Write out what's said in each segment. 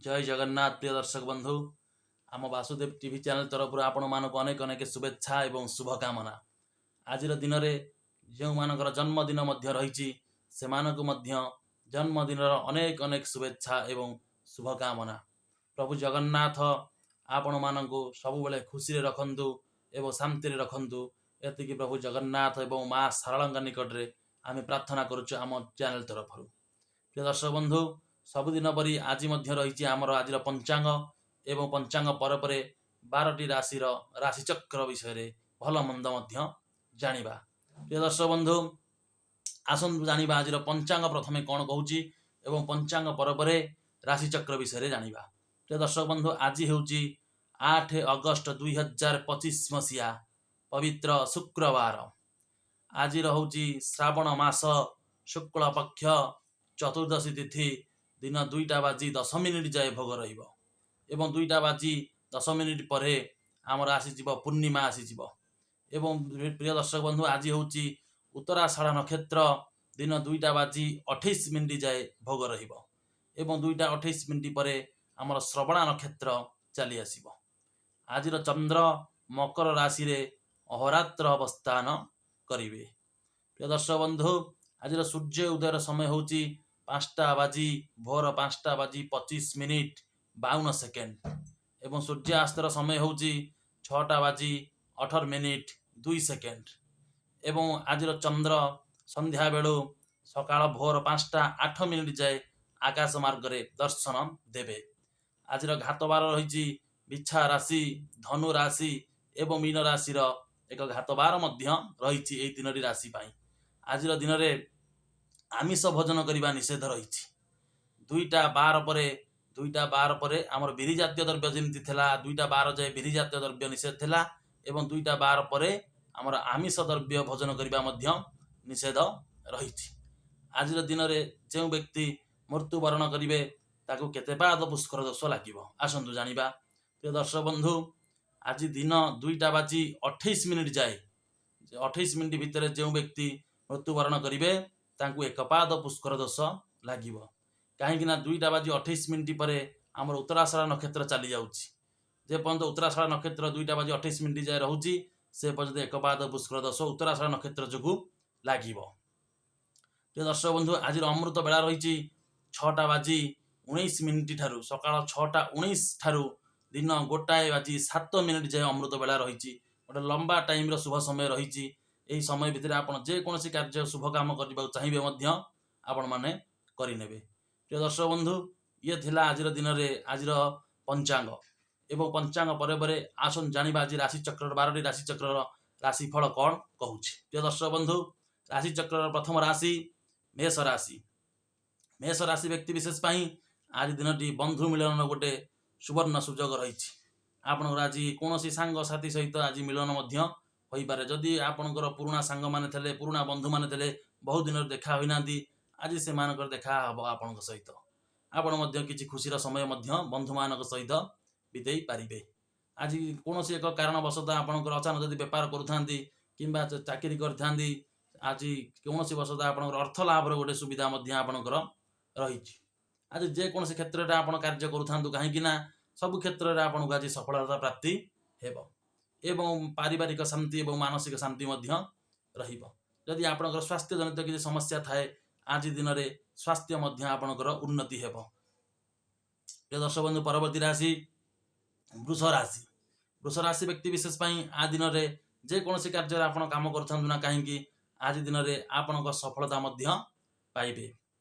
ଜୟ ଜଗନ୍ନାଥ। ପ୍ରିୟ ଦର୍ଶକ ବନ୍ଧୁ, ଆମ ବାସୁଦେବ ଟିଭି ଚ୍ୟାନେଲ ତରଫରୁ ଆପଣମାନଙ୍କୁ ଅନେକ ଅନେକ ଶୁଭେଚ୍ଛା ଏବଂ ଶୁଭକାମନା। ଆଜିର ଦିନରେ ଯେଉଁମାନଙ୍କର ଜନ୍ମଦିନ ମଧ୍ୟ ରହିଛି, ସେମାନଙ୍କୁ ମଧ୍ୟ ଜନ୍ମଦିନର ଅନେକ ଅନେକ ଶୁଭେଚ୍ଛା ଏବଂ ଶୁଭକାମନା। ପ୍ରଭୁ ଜଗନ୍ନାଥ ଆପଣମାନଙ୍କୁ ସବୁବେଳେ ଖୁସିରେ ରଖନ୍ତୁ ଏବଂ ଶାନ୍ତିରେ ରଖନ୍ତୁ, ଏତିକି ପ୍ରଭୁ ଜଗନ୍ନାଥ ଏବଂ ମା ଶାରଳାଙ୍କ ନିକଟରେ ଆମେ ପ୍ରାର୍ଥନା କରୁଛୁ ଆମ ଚ୍ୟାନେଲ ତରଫରୁ। ପ୍ରିୟ ଦର୍ଶକ ବନ୍ଧୁ, ସବୁଦିନ ପରି ଆଜି ମଧ୍ୟ ରହିଛି ଆମର ଆଜିର ପଞ୍ଚାଙ୍ଗ ଏବଂ ପଞ୍ଚାଙ୍ଗ ପରେ ପରେ 12ଟି ରାଶିର ରାଶିଚକ୍ର ବିଷୟରେ ଭଲ ମନ୍ଦ ମଧ୍ୟ ଜାଣିବା। ପ୍ରିୟ ଦର୍ଶକ ବନ୍ଧୁ, ଆସନ୍ତୁ ଜାଣିବା ଆଜିର ପଞ୍ଚାଙ୍ଗ ପ୍ରଥମେ କ'ଣ କହୁଛି ଏବଂ ପଞ୍ଚାଙ୍ଗ ପରେ ପରେ ରାଶିଚକ୍ର ବିଷୟରେ ଜାଣିବା। ପ୍ରିୟ ଦର୍ଶକ ବନ୍ଧୁ, ଆଜି ହେଉଛି 8 ଅଗଷ୍ଟ 2025 ମସିହା, ପବିତ୍ର ଶୁକ୍ରବାର। ଆଜିର ହେଉଛି ଶ୍ରାବଣ ମାସ ଶୁକ୍ଳ ପକ୍ଷ ଚତୁର୍ଦ୍ଦଶୀ ତିଥି। ଦିନ 2ଟା ବାଜି 10 ମିନିଟ୍ ଯାଏ ଭୋଗ ରହିବ ଏବଂ 2ଟା ବାଜି 10 ମିନିଟ୍ ପରେ ଆମର ଆସିଯିବ ପୂର୍ଣ୍ଣିମା ଆସିଯିବ। ଏବଂ ପ୍ରିୟ ଦର୍ଶକ ବନ୍ଧୁ, ଆଜି ହେଉଛି ଉତ୍ତରାଷାଢ଼ ନକ୍ଷତ୍ର। ଦିନ 2ଟା ବାଜି 28 ମିନିଟ୍ ଯାଏ ଭୋଗ ରହିବ ଏବଂ 2ଟା 28 ମିନିଟ୍ ପରେ ଆମର ଶ୍ରବଣା ନକ୍ଷତ୍ର ଚାଲି ଆସିବ। ଆଜିର ଚନ୍ଦ୍ର ମକର ରାଶିରେ ଅହୋରାତ୍ର ଅବସ୍ଥାନ କରିବେ। ପ୍ରିୟ ଦର୍ଶକ ବନ୍ଧୁ, ଆଜିର ସୂର୍ଯ୍ୟ ଉଦୟର ସମୟ ହେଉଛି ପାଞ୍ଚଟା ବାଜି ଭୋର 5ଟା ବାଜି 25 ମିନିଟ୍ 52 ସେକେଣ୍ଡ ଏବଂ ସୂର୍ଯ୍ୟାସ୍ତର ସମୟ ହେଉଛି 6ଟା ବାଜି 18 ମିନିଟ୍ 2 ସେକେଣ୍ଡ। ଏବଂ ଆଜିର ଚନ୍ଦ୍ର ସନ୍ଧ୍ୟା ବେଳୁ ସକାଳ ଭୋର 5ଟା 8 ମିନିଟ୍ ଯାଏ ଆକାଶ ମାର୍ଗରେ ଦର୍ଶନ ଦେବେ। ଆଜିର ଘାତବାର ରହିଛି ବିଛା ରାଶି, ଧନୁ ରାଶି ଏବଂ ମୀନ ରାଶିର ଏକ ଘାତବାର ମଧ୍ୟ ରହିଛି ଏଇ ତିନୋଟି ରାଶି ପାଇଁ। ଆଜିର ଦିନରେ ଆମିଷ ଭୋଜନ କରିବା ନିଷେଧ ରହିଛି। 2ଟା 12 ପରେ ଆମର ବିରି ଜାତୀୟ ଦ୍ରବ୍ୟ ଯେମିତି ଥିଲା, 2ଟା 12 ଯାଏ ବିରି ଜାତୀୟ ଦ୍ରବ୍ୟ ନିଷେଧ ଥିଲା ଏବଂ 2ଟା 12 ପରେ ଆମର ଆମିଷ ଦ୍ରବ୍ୟ ଭୋଜନ କରିବା ମଧ୍ୟ ନିଷେଧ ରହିଛି। ଆଜିର ଦିନରେ ଯେଉଁ ବ୍ୟକ୍ତି ମୃତ୍ୟୁବରଣ କରିବେ, ତାକୁ କେତେ ପାଦ ପୁଷ୍କର ଦୋଷ ଲାଗିବ, ଆସନ୍ତୁ ଜାଣିବା। ପ୍ରିୟ ଦର୍ଶକ ବନ୍ଧୁ, ଆଜି ଦିନ 2ଟା ବାଜି 28 ମିନିଟ୍ ଯାଏ, 28 ମିନିଟ୍ ଭିତରେ ଯେଉଁ ବ୍ୟକ୍ତି ମୃତ୍ୟୁବରଣ କରିବେ, ତାଙ୍କୁ ଏକ ପାଦ ପୁଷ୍କର ଦୋଷ ଲାଗିବ। କାହିଁକି ନା 2ଟା ବାଜି 28 ମିନିଟ୍ ପରେ ଆମର ଉତ୍ତରାଷାଢ଼ ନକ୍ଷତ୍ର ଚାଲି ଯାଉଛି। ଯେ ପର୍ଯ୍ୟନ୍ତ ଉତ୍ତରାଷାଢ଼ ନକ୍ଷତ୍ର 2ଟା ବାଜି 28 ମିନିଟ୍ ଯାଏ ରହୁଛି, ସେ ପର୍ଯ୍ୟନ୍ତ ଏକ ପାଦ ପୁଷ୍କର ଦୋଷ ଉତ୍ତରାଷାଢ଼ ନକ୍ଷତ୍ର ଯୋଗୁଁ ଲାଗିବ। ପ୍ରିୟ ଦର୍ଶକ ବନ୍ଧୁ, ଆଜିର ଅମୃତ ବେଳା ରହିଛି 6ଟା ବାଜି 19 ମିନିଟ୍ ଠାରୁ, ସକାଳ 6ଟା 19 ଠାରୁ ଦିନ 1 ବାଜି 7 ମିନିଟ୍ ଯାଏ ଅମୃତ ବେଳା ରହିଛି। ଗୋଟେ ଲମ୍ବା ଟାଇମର ଶୁଭ ସମୟ ରହିଛି। ଏହି ସମୟ ଭିତରେ ଆପଣ ଯେକୌଣସି କାର୍ଯ୍ୟ, ଶୁଭ କାମ କରିବାକୁ ଚାହିଁବେ ମଧ୍ୟ ଆପଣମାନେ କରିନେବେ। ପ୍ରିୟ ଦର୍ଶକ ବନ୍ଧୁ, ଇଏ ଥିଲା ଆଜିର ଦିନରେ ଆଜିର ପଞ୍ଚାଙ୍ଗ ଏବଂ ପଞ୍ଚାଙ୍ଗ ପରେ ପରେ ଆସନ୍ତୁ ଜାଣିବା ଆଜି ରାଶିଚକ୍ରର 12ଟି ରାଶିଚକ୍ରର ରାଶିଫଳ କ'ଣ କହୁଛି। ପ୍ରିୟ ଦର୍ଶକ ବନ୍ଧୁ, ରାଶିଚକ୍ରର ପ୍ରଥମ ରାଶି ମେଷ ରାଶି। ମେଷ ରାଶି ବ୍ୟକ୍ତି ବିଶେଷ ପାଇଁ ଆଜି ଦିନଟି ବନ୍ଧୁ ମିଳନର ଗୋଟେ ସୁବର୍ଣ୍ଣ ସୁଯୋଗ ରହିଛି। ଆପଣଙ୍କର ଆଜି କୌଣସି ସାଙ୍ଗସାଥି ସହିତ ଆଜି ମିଳନ ମଧ୍ୟ ହୋଇପାରେ। ଯଦି ଆପଣଙ୍କର ପୁରୁଣା ସାଙ୍ଗମାନେ ଥିଲେ, ପୁରୁଣା ବନ୍ଧୁମାନେ ଥିଲେ, ବହୁତ ଦିନରୁ ଦେଖା ହୋଇନାହାନ୍ତି, ଆଜି ସେମାନଙ୍କର ଦେଖା ହେବ ଆପଣଙ୍କ ସହିତ। ଆପଣ ମଧ୍ୟ କିଛି ଖୁସିର ସମୟ ମଧ୍ୟ ବନ୍ଧୁମାନଙ୍କ ସହିତ ବିତେଇ ପାରିବେ। ଆଜି କୌଣସି ଏକ କାରଣବଶତଃ ଆପଣଙ୍କର ଅଚାନକ ଯଦି ବେପାର କରୁଥାନ୍ତି କିମ୍ବା ଚାକିରି କରିଥାନ୍ତି, ଆଜି କୌଣସି ବଶତଃ ଆପଣଙ୍କର ଅର୍ଥ ଲାଭର ଗୋଟେ ସୁବିଧା ମଧ୍ୟ ଆପଣଙ୍କର ରହିଛି। ଆଜି ଯେକୌଣସି କ୍ଷେତ୍ରରେ ଆପଣ କାର୍ଯ୍ୟ କରୁଥାନ୍ତୁ, କାହିଁକି ନା ସବୁ କ୍ଷେତ୍ରରେ ଆପଣଙ୍କୁ ଆଜି ସଫଳତା ପ୍ରାପ୍ତି ହେବ ଏବଂ ପାରିବାରିକ ଶାନ୍ତି ଏବଂ ମାନସିକ ଶାନ୍ତି ମଧ୍ୟ ରହିବ। ଯଦି ଆପଣଙ୍କର ସ୍ୱାସ୍ଥ୍ୟ ଜନିତ କିଛି ସମସ୍ୟା ଥାଏ, ଆଜି ଦିନରେ ସ୍ୱାସ୍ଥ୍ୟ ମଧ୍ୟ ଆପଣଙ୍କର ଉନ୍ନତି ହେବ। ପ୍ରିୟ ଦର୍ଶକ ବନ୍ଧୁ, ପରବର୍ତ୍ତୀ ରାଶି ବୃଷ ରାଶି। ବୃଷ ରାଶି ବ୍ୟକ୍ତି ବିଶେଷ ପାଇଁ ଆ ଦିନରେ ଯେକୌଣସି କାର୍ଯ୍ୟରେ ଆପଣ କାମ କରୁଥାନ୍ତୁ ନା କାହିଁକି, ଆଜି ଦିନରେ ଆପଣଙ୍କ ସଫଳତା ମଧ୍ୟ ପାଇବେ।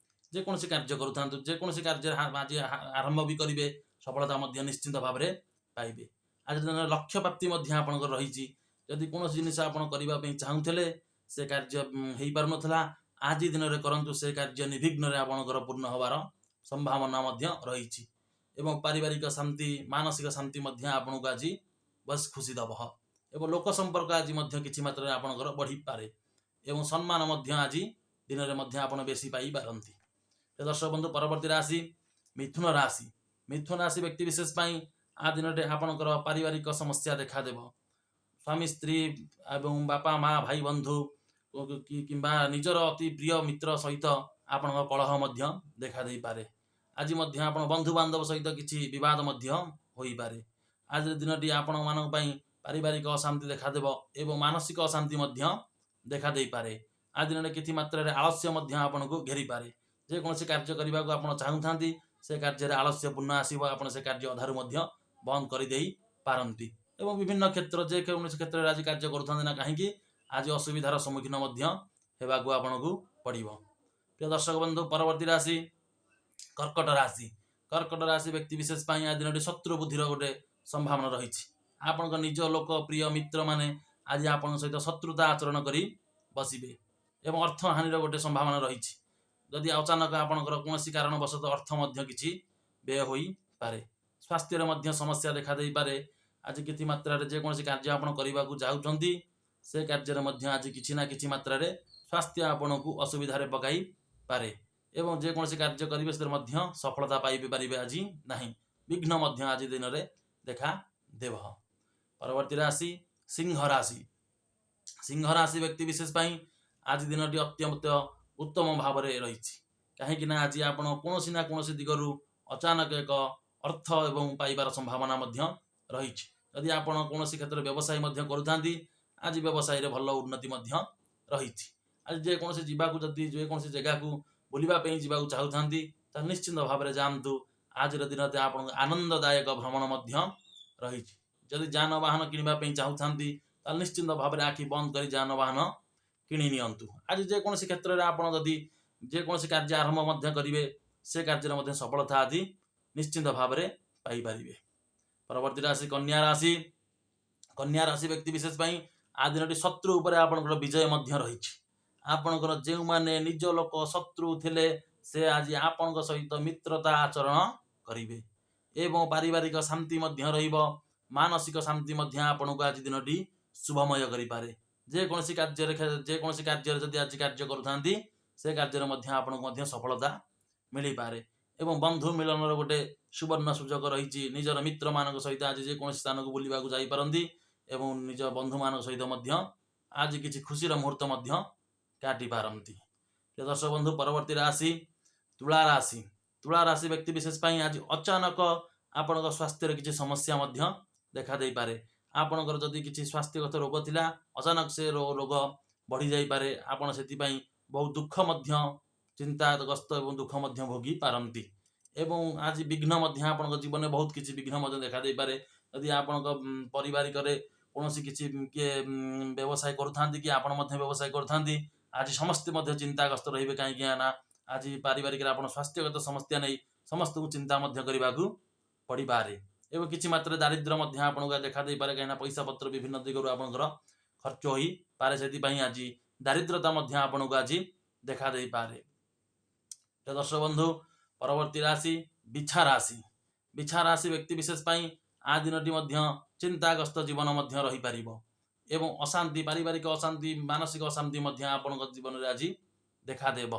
ଯେକୌଣସି କାର୍ଯ୍ୟ କରୁଥାନ୍ତୁ, ଯେକୌଣସି କାର୍ଯ୍ୟରେ ଆଜି ଆରମ୍ଭ ବି କରିବେ, ସଫଳତା ମଧ୍ୟ ନିଶ୍ଚିନ୍ତ ଭାବରେ ପାଇବେ। ଆଜି ଦିନରେ ଲକ୍ଷ୍ୟ ପ୍ରାପ୍ତି ମଧ୍ୟ ଆପଣଙ୍କର ରହିଛି। ଯଦି କୌଣସି ଜିନିଷ ଆପଣ କରିବା ପାଇଁ ଚାହୁଁଥିଲେ, ସେ କାର୍ଯ୍ୟ ହେଇପାରୁନଥିଲା, ଆଜି ଦିନରେ କରନ୍ତୁ, ସେ କାର୍ଯ୍ୟ ନିର୍ବିଘ୍ନରେ ଆପଣଙ୍କର ପୂର୍ଣ୍ଣ ହେବାର ସମ୍ଭାବନା ମଧ୍ୟ ରହିଛି ଏବଂ ପାରିବାରିକ ଶାନ୍ତି, ମାନସିକ ଶାନ୍ତି ମଧ୍ୟ ଆପଣଙ୍କୁ ଆଜି ବସ୍ ଖୁସି ଦେବ ଏବଂ ଲୋକ ସମ୍ପର୍କ ଆଜି ମଧ୍ୟ କିଛି ମାତ୍ରାରେ ଆପଣଙ୍କର ବଢ଼ିପାରେ ଏବଂ ସମ୍ମାନ ମଧ୍ୟ ଆଜି ଦିନରେ ମଧ୍ୟ ଆପଣ ବେଶୀ ପାଇପାରନ୍ତି। ଦର୍ଶକ ବନ୍ଧୁ, ପରବର୍ତ୍ତୀ ରାଶି ମିଥୁନ ରାଶି। ମିଥୁନ ରାଶି ବ୍ୟକ୍ତି ବିଶେଷ ପାଇଁ ଆ ଦିନରେ ଆପଣଙ୍କର ପାରିବାରିକ ସମସ୍ୟା ଦେଖାଦେବ। ସ୍ୱାମୀ ସ୍ତ୍ରୀ ଏବଂ ବାପା ମା, ଭାଇ ବନ୍ଧୁ କିମ୍ବା ନିଜର ଅତି ପ୍ରିୟ ମିତ୍ର ସହିତ ଆପଣଙ୍କ କଳହ ମଧ୍ୟ ଦେଖା ଦେଇପାରେ। ଆଜି ମଧ୍ୟ ଆପଣ ବନ୍ଧୁବାନ୍ଧବ ସହିତ କିଛି ବିବାଦ ମଧ୍ୟ ହୋଇପାରେ। ଆଜିର ଦିନଟି ଆପଣମାନଙ୍କ ପାଇଁ ପାରିବାରିକ ଅଶାନ୍ତି ଦେଖାଦେବ ଏବଂ ମାନସିକ ଅଶାନ୍ତି ମଧ୍ୟ ଦେଖାଦେଇପାରେ। ଆଜି ଦିନରେ କିଛି ମାତ୍ରାରେ ଆଳସ୍ୟ ମଧ୍ୟ ଆପଣଙ୍କୁ ଘେରିପାରେ। ଯେକୌଣସି କାର୍ଯ୍ୟ କରିବାକୁ ଆପଣ ଚାହୁଁଥାନ୍ତି, ସେ କାର୍ଯ୍ୟରେ ଆଳସ୍ୟପୂର୍ଣ୍ଣ ଆସିବ। ଆପଣ ସେ କାର୍ଯ୍ୟ ଅଧାରୁ ମଧ୍ୟ ବନ୍ଦ କରିଦେଇ ପାରନ୍ତି ଏବଂ ବିଭିନ୍ନ କ୍ଷେତ୍ର, ଯେକୌଣସି କ୍ଷେତ୍ରରେ ଆଜି କାର୍ଯ୍ୟ କରୁଥାନ୍ତି ନା କାହିଁକି, ଆଜି ଅସୁବିଧାର ସମ୍ମୁଖୀନ ମଧ୍ୟ ହେବାକୁ ଆପଣଙ୍କୁ ପଡ଼ିବ। ପ୍ରିୟ ଦର୍ଶକ ବନ୍ଧୁ, ପରବର୍ତ୍ତୀ ରାଶି କର୍କଟ ରାଶି। କର୍କଟ ରାଶି ବ୍ୟକ୍ତି ବିଶେଷ ପାଇଁ ଆଜି ଦିନଟି ଶତ୍ରୁ ବୁଦ୍ଧିର ଗୋଟେ ସମ୍ଭାବନା ରହିଛି। ଆପଣଙ୍କ ନିଜ ଲୋକ, ପ୍ରିୟ ମିତ୍ରମାନେ ଆଜି ଆପଣଙ୍କ ସହିତ ଶତ୍ରୁତା ଆଚରଣ କରି ବସିବେ ଏବଂ ଅର୍ଥ ହାନିର ଗୋଟେ ସମ୍ଭାବନା ରହିଛି। ଯଦି ଅଚାନକ ଆପଣଙ୍କର କୌଣସି କାରଣବଶତଃ ଅର୍ଥ ମଧ୍ୟ କିଛି ବ୍ୟୟ ହୋଇପାରେ। ସ୍ୱାସ୍ଥ୍ୟରେ ମଧ୍ୟ ସମସ୍ୟା ଦେଖାଦେଇପାରେ। ଆଜି କିଛି ମାତ୍ରାରେ ଯେକୌଣସି କାର୍ଯ୍ୟ ଆପଣ କରିବାକୁ ଯାଉଛନ୍ତି, ସେ କାର୍ଯ୍ୟରେ ମଧ୍ୟ ଆଜି କିଛି ନା କିଛି ମାତ୍ରାରେ ସ୍ୱାସ୍ଥ୍ୟ ଆପଣଙ୍କୁ ଅସୁବିଧାରେ ପକାଇପାରେ ଏବଂ ଯେକୌଣସି କାର୍ଯ୍ୟ କରିବେ, ସେଥିରେ ମଧ୍ୟ ସଫଳତା ପାଇପାରିବେ ଆଜି ନାହିଁ। ବିଘ୍ନ ମଧ୍ୟ ଆଜି ଦିନରେ ଦେଖା ଦେବ। ପରବର୍ତ୍ତୀ ରାଶି ସିଂହ ରାଶି। ସିଂହ ରାଶି ବ୍ୟକ୍ତି ବିଶେଷ ପାଇଁ ଆଜି ଦିନଟି ଅତ୍ୟନ୍ତ ଉତ୍ତମ ଭାବରେ ରହିଛି, କାହିଁକି ନା ଆଜି ଆପଣ କୌଣସି ନା କୌଣସି ଦିଗରୁ ଅଚାନକ ଏକ ଅର୍ଥ ଏବଂ ପାଇବାର ସମ୍ଭାବନା ମଧ୍ୟ ରହିଛି। ଯଦି ଆପଣ କୌଣସି କ୍ଷେତ୍ରରେ ବ୍ୟବସାୟ ମଧ୍ୟ କରୁଥାନ୍ତି, ଆଜି ବ୍ୟବସାୟରେ ଭଲ ଉନ୍ନତି ମଧ୍ୟ ରହିଛି। ଆଜି ଯେକୌଣସି ଯିବାକୁ ଯଦି ଯେକୌଣସି ଜାଗାକୁ ବୁଲିବା ପାଇଁ ଯିବାକୁ ଚାହୁଁଥାନ୍ତି, ତାହେଲେ ନିଶ୍ଚିନ୍ତ ଭାବରେ ଯାଆନ୍ତୁ। ଆଜିର ଦିନରେ ଆପଣଙ୍କୁ ଆନନ୍ଦଦାୟକ ଭ୍ରମଣ ମଧ୍ୟ ରହିଛି। ଯଦି ଯାନବାହନ କିଣିବା ପାଇଁ ଚାହୁଁଥାନ୍ତି, ତାହେଲେ ନିଶ୍ଚିନ୍ତ ଭାବରେ ଆଖି ବନ୍ଦ କରି ଯାନବାହନ କିଣି ନିଅନ୍ତୁ। ଆଜି ଯେକୌଣସି କ୍ଷେତ୍ରରେ ଆପଣ ଯଦି ଯେକୌଣସି କାର୍ଯ୍ୟ ଆରମ୍ଭ ମଧ୍ୟ କରିବେ, ସେ କାର୍ଯ୍ୟରେ ମଧ୍ୟ ସଫଳତା ଆଜି ନିଶ୍ଚିନ୍ତ ଭାବରେ ପାଇପାରିବେ। ପରବର୍ତ୍ତୀ ରାଶି କନ୍ୟା ରାଶି। କନ୍ୟା ରାଶି ବ୍ୟକ୍ତି ବିଶେଷ ପାଇଁ ଆଜି ଦିନଟି ଶତ୍ରୁ ଉପରେ ଆପଣଙ୍କର ବିଜୟ ମଧ୍ୟ ରହିଛି। ଆପଣଙ୍କର ଯେଉଁମାନେ ନିଜ ଲୋକ ଶତ୍ରୁ ଥିଲେ, ସେ ଆଜି ଆପଣଙ୍କ ସହିତ ମିତ୍ରତା ଆଚରଣ କରିବେ ଏବଂ ପାରିବାରିକ ଶାନ୍ତି ମଧ୍ୟ ରହିବ। ମାନସିକ ଶାନ୍ତି ମଧ୍ୟ ଆପଣଙ୍କୁ ଆଜି ଦିନଟି ଶୁଭମୟ କରିପାରେ। ଯେକୌଣସି କାର୍ଯ୍ୟରେ ଯଦି ଆଜି କାର୍ଯ୍ୟ କରୁଥାନ୍ତି, ସେ କାର୍ଯ୍ୟରେ ମଧ୍ୟ ଆପଣଙ୍କୁ ମଧ୍ୟ ସଫଳତା ମିଳିପାରେ ଏବଂ ବନ୍ଧୁ ମିଳନର ଗୋଟେ ସୁବର୍ଣ୍ଣ ସୁଯୋଗ ରହିଛି। ନିଜର ମିତ୍ରମାନଙ୍କ ସହିତ ଆଜି ଯେକୌଣସି ସ୍ଥାନକୁ ବୁଲିବାକୁ ଯାଇପାରନ୍ତି ଏବଂ ନିଜ ବନ୍ଧୁମାନଙ୍କ ସହିତ ମଧ୍ୟ ଆଜି କିଛି ଖୁସିର ମୁହୂର୍ତ୍ତ ମଧ୍ୟ କାଟିପାରନ୍ତି। ପ୍ରିୟ ଦର୍ଶକ ବନ୍ଧୁ, ପରବର୍ତ୍ତୀ ରାଶି ତୁଳା ରାଶି। ତୁଳା ରାଶି ବ୍ୟକ୍ତି ବିଶେଷ ପାଇଁ ଆଜି ଅଚାନକ ଆପଣଙ୍କ ସ୍ୱାସ୍ଥ୍ୟରେ କିଛି ସମସ୍ୟା ମଧ୍ୟ ଦେଖାଦେଇପାରେ। ଆପଣଙ୍କର ଯଦି କିଛି ସ୍ୱାସ୍ଥ୍ୟଗତ ରୋଗ ଥିଲା, ଅଚାନକ ସେ ରୋଗ ବଢ଼ିଯାଇପାରେ। ଆପଣ ସେଥିପାଇଁ ବହୁତ ଦୁଃଖ ମଧ୍ୟ, ଚିନ୍ତାଗ୍ରସ୍ତ ଏବଂ ଦୁଃଖ ମଧ୍ୟ ଭୋଗି ପାରନ୍ତି ଏବଂ ଆଜି ବିଘ୍ନ ମଧ୍ୟ ଆପଣଙ୍କ ଜୀବନରେ ବହୁତ କିଛି ବିଘ୍ନ ମଧ୍ୟ ଦେଖାଦେଇପାରେ। ଯଦି ଆପଣଙ୍କ ପାରିବାରିକରେ କୌଣସି କିଛି କିଏ ବ୍ୟବସାୟ କରୁଥାନ୍ତି କି ଆପଣ ମଧ୍ୟ ବ୍ୟବସାୟ କରୁଥାନ୍ତି, ଆଜି ସମସ୍ତେ ମଧ୍ୟ ଚିନ୍ତାଗ୍ରସ୍ତ ରହିବେ, କାହିଁକି ନା ଆଜି ପାରିବାରିକରେ ଆପଣ ସ୍ୱାସ୍ଥ୍ୟଗତ ସମସ୍ୟା ନେଇ ସମସ୍ତଙ୍କୁ ଚିନ୍ତା ମଧ୍ୟ କରିବାକୁ ପଡ଼ିପାରେ ଏବଂ କିଛି ମାତ୍ରାରେ ଦାରିଦ୍ର୍ୟ ମଧ୍ୟ ଆପଣଙ୍କୁ ଦେଖା ଦେଇପାରେ, କାହିଁକିନା ପଇସା ପତ୍ର ବିଭିନ୍ନ ଦିଗରୁ ଆପଣଙ୍କର ଖର୍ଚ୍ଚ ହୋଇପାରେ। ସେଥିପାଇଁ ଆଜି ଦାରିଦ୍ରତା ମଧ୍ୟ ଆପଣଙ୍କୁ ଆଜି ଦେଖା ଦେଇପାରେ। ଦର୍ଶକ ବନ୍ଧୁ, ପରବର୍ତ୍ତୀ ରାଶି ବିଛା ରାଶି। ବିଛା ରାଶି ବ୍ୟକ୍ତି ବିଶେଷ ପାଇଁ ଆ ଦିନଟି ମଧ୍ୟ ଚିନ୍ତାଗ୍ରସ୍ତ ଜୀବନ ମଧ୍ୟ ରହିପାରିବ ଏବଂ ଅଶାନ୍ତି, ପାରିବାରିକ ଅଶାନ୍ତି, ମାନସିକ ଅଶାନ୍ତି ମଧ୍ୟ ଆପଣଙ୍କ ଜୀବନରେ ଆଜି ଦେଖାଦେବ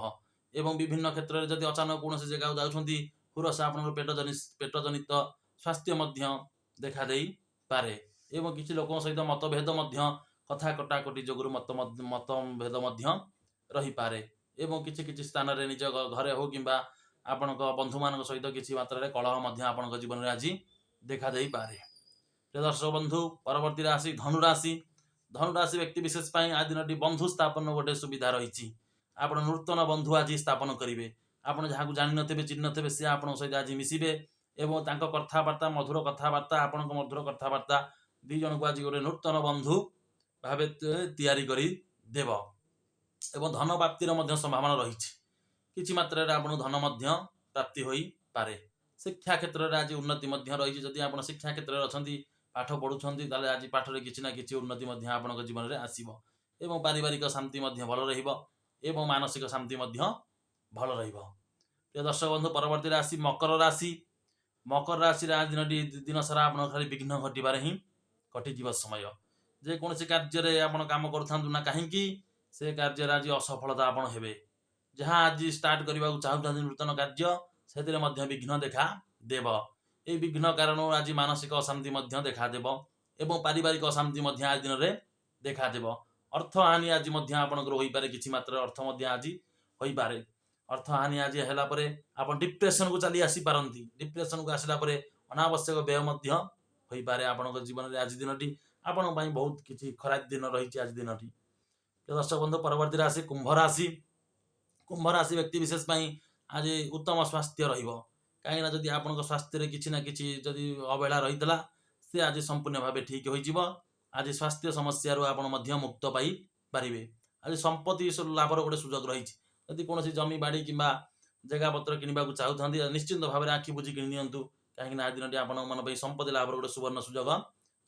ଏବଂ ବିଭିନ୍ନ କ୍ଷେତ୍ରରେ ଯଦି ଅଚାନକ କୌଣସି ଜାଗାକୁ ଯାଉଛନ୍ତି, ହୁରସା ଆପଣଙ୍କର ପେଟ ଜନିତ ସ୍ୱାସ୍ଥ୍ୟ ମଧ୍ୟ ଦେଖାଦେଇପାରେ ଏବଂ କିଛି ଲୋକଙ୍କ ସହିତ ମତଭେଦ ମଧ୍ୟ, କଥା କଟାକଟି ଯୋଗୁରୁ ମତଭେଦ ମଧ୍ୟ ରହିପାରେ ଏବଂ କିଛି କିଛି ସ୍ଥାନରେ ନିଜ ଘରେ ହଉ କିମ୍ବା ଆପଣଙ୍କ ବନ୍ଧୁମାନଙ୍କ ସହିତ କିଛି ମାତ୍ରାରେ କଳହ ମଧ୍ୟ ଆପଣଙ୍କ ଜୀବନରେ ଆଜି ଦେଖାଦେଇପାରେ। ପ୍ରିୟ ଦର୍ଶକ ବନ୍ଧୁ, ପରବର୍ତ୍ତୀ ରାଶି ଧନୁ ରାଶି। ଧନୁ ରାଶି ବ୍ୟକ୍ତି ବିଶେଷ ପାଇଁ ଆଜି ଦିନଟି ବନ୍ଧୁ ସ୍ଥାପନ ଗୋଟେ ସୁବିଧା ରହିଛି। ଆପଣ ନୂତନ ବନ୍ଧୁ ଆଜି ସ୍ଥାପନ କରିବେ। ଆପଣ ଯାହାକୁ ଜାଣିନଥିବେ, ଚିହ୍ନିନଥିବେ, ସେ ଆପଣଙ୍କ ସହିତ ଆଜି ମିଶିବେ ଏବଂ ତାଙ୍କ କଥାବାର୍ତ୍ତା, ମଧୁର କଥାବାର୍ତ୍ତା, ଆପଣଙ୍କ ମଧୁର କଥାବାର୍ତ୍ତା ଦୁଇ ଜଣଙ୍କୁ ଆଜି ଗୋଟେ ନୂତନ ବନ୍ଧୁ ଭାବେ ତିଆରି କରି ଦେବ ଏବଂ ଧନ ପ୍ରାପ୍ତିର ମଧ୍ୟ ସମ୍ଭାବନା ରହିଛି। କିଛି ମାତ୍ରାରେ ଆପଣଙ୍କୁ ଧନ ମଧ୍ୟ ପ୍ରାପ୍ତି ହୋଇପାରେ। ଶିକ୍ଷା କ୍ଷେତ୍ରରେ ଆଜି ଉନ୍ନତି ମଧ୍ୟ ରହିଛି। ଯଦି ଆପଣ ଶିକ୍ଷା କ୍ଷେତ୍ରରେ ଅଛନ୍ତି, ପାଠ ପଢ଼ୁଛନ୍ତି, ତାହେଲେ ଆଜି ପାଠରେ କିଛି ନା କିଛି ଉନ୍ନତି ମଧ୍ୟ ଆପଣଙ୍କ ଜୀବନରେ ଆସିବ ଏବଂ ପାରିବାରିକ ଶାନ୍ତି ମଧ୍ୟ ଭଲ ରହିବ ଏବଂ ମାନସିକ ଶାନ୍ତି ମଧ୍ୟ ଭଲ ରହିବ। ପ୍ରିୟ ଦର୍ଶକ ବନ୍ଧୁ, ପରବର୍ତ୍ତୀ ରାଶି ମକର ରାଶି। ମକର ରାଶିରେ ଆଜି ଦିନଟି ଦିନ ସାରା ଆପଣଙ୍କ ଖାଲି ବିଘ୍ନ ଘଟିବାରେ ହିଁ କଟିଯିବ ସମୟ। ଯେକୌଣସି କାର୍ଯ୍ୟରେ ଆପଣ କାମ କରୁଥାନ୍ତୁ ନା କାହିଁକି, ସେ କାର୍ଯ୍ୟରେ ଆଜି ଅସଫଳତା ଆପଣ ହେବେ। ଯାହା ଆଜି ଷ୍ଟାର୍ଟ କରିବାକୁ ଚାହୁଁଛନ୍ତି ନୂତନ କାର୍ଯ୍ୟ, ସେଥିରେ ମଧ୍ୟ ବିଘ୍ନ ଦେଖା ଦେବ। ଏଇ ବିଘ୍ନ କାରଣରୁ ଆଜି ମାନସିକ ଅଶାନ୍ତି ମଧ୍ୟ ଦେଖାଦେବ ଏବଂ ପାରିବାରିକ ଅଶାନ୍ତି ମଧ୍ୟ ଆଜି ଦିନରେ ଦେଖାଦେବ। ଅର୍ଥ ହାନି ଆଜି ମଧ୍ୟ ଆପଣଙ୍କର ହୋଇପାରେ। କିଛି ମାତ୍ରାରେ ଅର୍ଥ ମଧ୍ୟ ଆଜି ହୋଇପାରେ। ଅର୍ଥ ହାନି ଆଜି ହେଲା ପରେ ଆପଣ ଡିପ୍ରେସନକୁ ଚାଲି ଆସିପାରନ୍ତି। ଡିପ୍ରେସନକୁ ଆସିଲା ପରେ ଅନାବଶ୍ୟକ ବ୍ୟୟ ମଧ୍ୟ ହୋଇପାରେ ଆପଣଙ୍କ ଜୀବନରେ। ଆଜି ଦିନଟି ଆପଣଙ୍କ ପାଇଁ ବହୁତ କିଛି ଖରାପ ଦିନ ରହିଛି ଆଜି ଦିନଟି। ଦର୍ଶକ ବନ୍ଧୁ, ପରବର୍ତ୍ତୀ ରାଶି କୁମ୍ଭ ରାଶି। କୁମ୍ଭ ରାଶି ବ୍ୟକ୍ତି ବିଶେଷ ପାଇଁ ଆଜି ଉତ୍ତମ ସ୍ୱାସ୍ଥ୍ୟ ରହିବ। କାହିଁକିନା ଯଦି ଆପଣଙ୍କ ସ୍ୱାସ୍ଥ୍ୟରେ କିଛି ନା କିଛି ଯଦି ଅବହେଳା ରହିଥିଲା, ସେ ଆଜି ସମ୍ପୂର୍ଣ୍ଣ ଭାବେ ଠିକ୍ ହୋଇଯିବ। ଆଜି ସ୍ୱାସ୍ଥ୍ୟ ସମସ୍ୟାରୁ ଆପଣ ମଧ୍ୟ ମୁକ୍ତ ପାଇପାରିବେ। ଆଜି ସମ୍ପତ୍ତି ଲାଭର ଗୋଟେ ସୁଯୋଗ ରହିଛି। ଯଦି କୌଣସି ଜମି ବାଡ଼ି କିମ୍ବା ଜାଗା ପତ୍ର କିଣିବାକୁ ଚାହୁଁଥାନ୍ତି, ନିଶ୍ଚିନ୍ତ ଭାବରେ ଆଖି ବୁଜି କିଣି ନିଅନ୍ତୁ। କାହିଁକିନା ଆଜି ଦିନଟି ଆପଣଙ୍କ ମାନ ପାଇଁ ସମ୍ପତ୍ତି ଲାଭର ଗୋଟେ ସୁବର୍ଣ୍ଣ ସୁଯୋଗ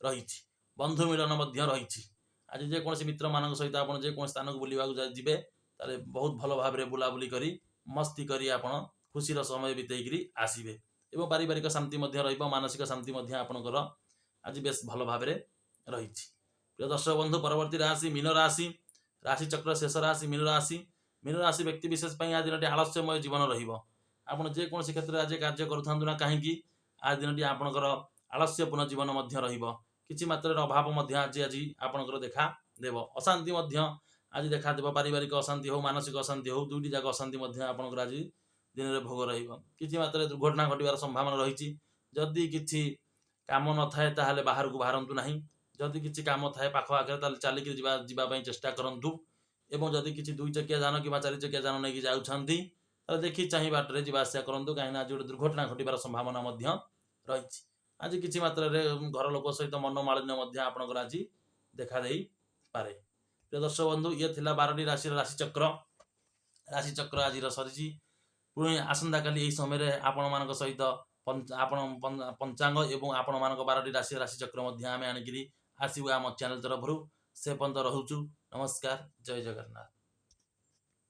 ରହିଛି। ବନ୍ଧୁ ମିଳନ ମଧ୍ୟ ରହିଛି। ଆଜି ଯେକୌଣସି ମିତ୍ରମାନଙ୍କ ସହିତ ଆପଣ ଯେକୌଣସି ସ୍ଥାନକୁ ବୁଲିବାକୁ ଯିବେ, ତାହେଲେ ବହୁତ ଭଲ ଭାବରେ ବୁଲାବୁଲି କରି, ମସ୍ତି କରି ଆପଣ ଖୁସିର ସମୟ ବିତେଇକିରି ଆସିବେ ଏବଂ ପାରିବାରିକ ଶାନ୍ତି ମଧ୍ୟ ରହିବ। ମାନସିକ ଶାନ୍ତି ମଧ୍ୟ ଆପଣଙ୍କର ଆଜି ବେଶ ଭଲ ଭାବରେ ରହିଛି। ପ୍ରିୟ ଦର୍ଶକ ବନ୍ଧୁ, ପରବର୍ତ୍ତୀ ରାଶି ମୀନ ରାଶି। ରାଶି ଚକ୍ର ଶେଷ ରାଶି ମୀନ ରାଶି। ମୀନ ରାଶି ବ୍ୟକ୍ତି ବିଶେଷ ପାଇଁ ଆଜି ଦିନଟି ଆଳସ୍ୟମୟ ଜୀବନ ରହିବ। ଆପଣ ଯେକୌଣସି କ୍ଷେତ୍ରରେ ଆଜି କାର୍ଯ୍ୟ କରୁଥାନ୍ତୁ ନା କାହିଁକି, ଆଜି ଦିନଟି ଆପଣଙ୍କର ଆଳସ୍ୟପୂର୍ଣ୍ଣ ଜୀବନ ମଧ୍ୟ ରହିବ। କିଛି ମାତ୍ରାରେ ଅଭାବ ମଧ୍ୟ ଆଜି ଆପଣଙ୍କର ଦେଖା ଦେବ। ଅଶାନ୍ତି ମଧ୍ୟ ଆଜି ଦେଖାଦେବ। ପାରିବାରିକ ଅଶାନ୍ତି ହଉ, ମାନସିକ ଅଶାନ୍ତି ହଉ, ଦୁଇଟି ଯାକ ଅଶାନ୍ତି ମଧ୍ୟ ଆପଣଙ୍କର ଆଜି ଦିନରେ ଭୋଗ ରହିବ। କିଛି ମାତ୍ରାରେ ଦୁର୍ଘଟଣା ଘଟିବାର ସମ୍ଭାବନା ରହିଛି। ଯଦି କିଛି କାମ ନଥାଏ, ତାହେଲେ ବାହାରକୁ ବାହାରନ୍ତୁ ନାହିଁ। ଯଦି କିଛି କାମ ଥାଏ ପାଖ ଆଖରେ, ତାହେଲେ ଚାଲିକିରି ଯିବା ପାଇଁ ଚେଷ୍ଟା କରନ୍ତୁ ଏବଂ ଯଦି କିଛି ଦୁଇ ଚକିଆ ଯାନ କିମ୍ବା ଚାରି ଚକିଆ ଯାନ ନେଇକି ଯାଉଛନ୍ତି, ତାହେଲେ ଦେଖି ଚାହିଁ ବାଟରେ ଯିବା ଆସିବା କରନ୍ତୁ। କାହିଁକିନା ଆଜି ଗୋଟେ ଦୁର୍ଘଟଣା ଘଟିବାର ସମ୍ଭାବନା ମଧ୍ୟ ରହିଛି। ଆଜି କିଛି ମାତ୍ରାରେ ଘର ଲୋକ ସହିତ ମନୋମାଳିନ୍ୟ ମଧ୍ୟ ଆପଣଙ୍କର ଆଜି ଦେଖା ଦେଇପାରେ। ପ୍ରିୟ ଦର୍ଶକ ବନ୍ଧୁ, ଇଏ ଥିଲା 12ଟି ରାଶିର ରାଶିଚକ୍ର। ରାଶିଚକ୍ର ଆଜିର ସରିଛି। ପୁଣି ଆସନ୍ତାକାଲି ଏହି ସମୟରେ ଆପଣମାନଙ୍କ ସହିତ ଆପଣ ପଞ୍ଚାଙ୍ଗ ଏବଂ ଆପଣମାନଙ୍କ 12ଟି ରାଶିର ରାଶିଚକ୍ର ମଧ୍ୟ ଆମେ ଆଣିକିରି ଆସିବୁ ଆମ ଚ୍ୟାନେଲ ତରଫରୁ। ସେ ପର୍ଯ୍ୟନ୍ତ ରହୁଛୁ। ନମସ୍କାର, ଜୟ ଜଗନ୍ନାଥ।